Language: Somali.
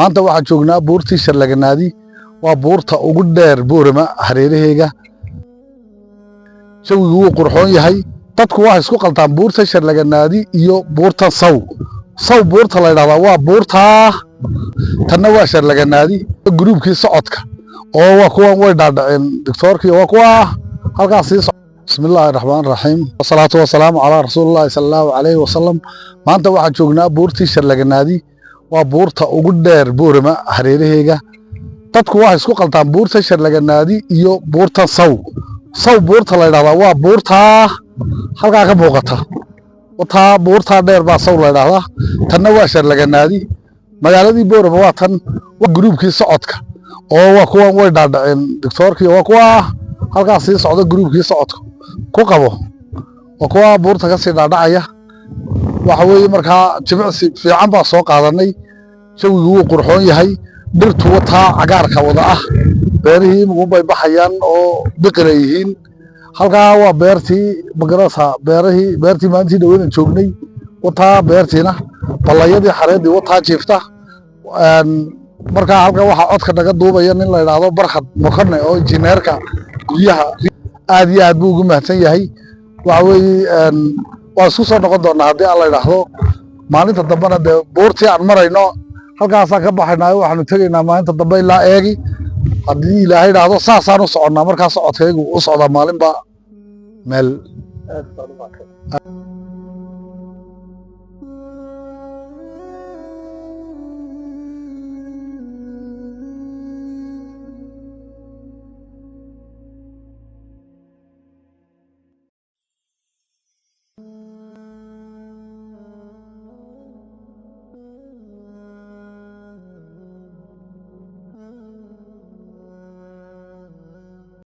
Maanta waxaan joognaa buurtii Sharlaganaadi. Waa buurta ugu dheer Boorama hareeraheyga. Jawigu wuu qurxoon yahay. Dadku waxay isku qaltaan buurta Sharlaganaadi iyo buurta Saw. Saw buurta la yidhahdaa waa buurtaa, tanna waa Sharlaganaadi. Gruubkii socodka oo waa kuwan way dhaadhaceen doctoorkii, waa kuwa halkaas sii. Bismi illaahi raxmaan raxiim, wasalaatu wasalaamu calaa rasuulillahi sala allahu calayhi wasalam. Maanta waxaan joognaa buurtii Sharlaganaadi. Waa buurta ugu dheer Boorama hareeraheyga. Dadku waxay isku qaltaan buurta Sharlaganaadi iyo buurta Saw. Saw buurta la yidhahdaa waa buurtaa halkaa ka muuqata. Taa buurtaa dheer baa Saw la yidhahdaa, tanna waa Sharlaganaadi. Magaaladii Boorama waa tan. Gruubkii socodka oo waa kuwan way dhaadhaceen doctoorkii, waa kuwa halkaas sii socda. Gruubkii socodka ku qabo waa kuwa buurta ka sii dhaadhacaya. Waxa weeye markaa jimicsi fiican baa soo qaadanay. Jawigu wuu qurxoon yahay. Dhirtu wataa cagaarka wada ah, beerihii imugunbay baxayaan oo biqila yihiin. Halkaa waa beertii magarasa, beerihii, beertii maalintii dhaweynan joognay. Wataa beertiina, ballayadii xareeddii wataa jiifta. Markaa halkan waxaa codka naga duubaya nin la yidhaahdo Barkhad Mokane oo injineerka guryaha. Aad iyo aad buu ugu mahadsan yahay. Waxa weeye waan isku soo noqon doonaa haddii aan la yidhaahdo. Maalinta dambena dee buurtii aan marayno halkaasaan ka baxaynaayo, waxaanu tegaynaa maalinta dambe ilaa Eegi haddii Ilaahay idhaahdo. Saasaan u soconnaa. Markaa socodkaygu u socdaa maalinba meel. Aad baad u mahadsan.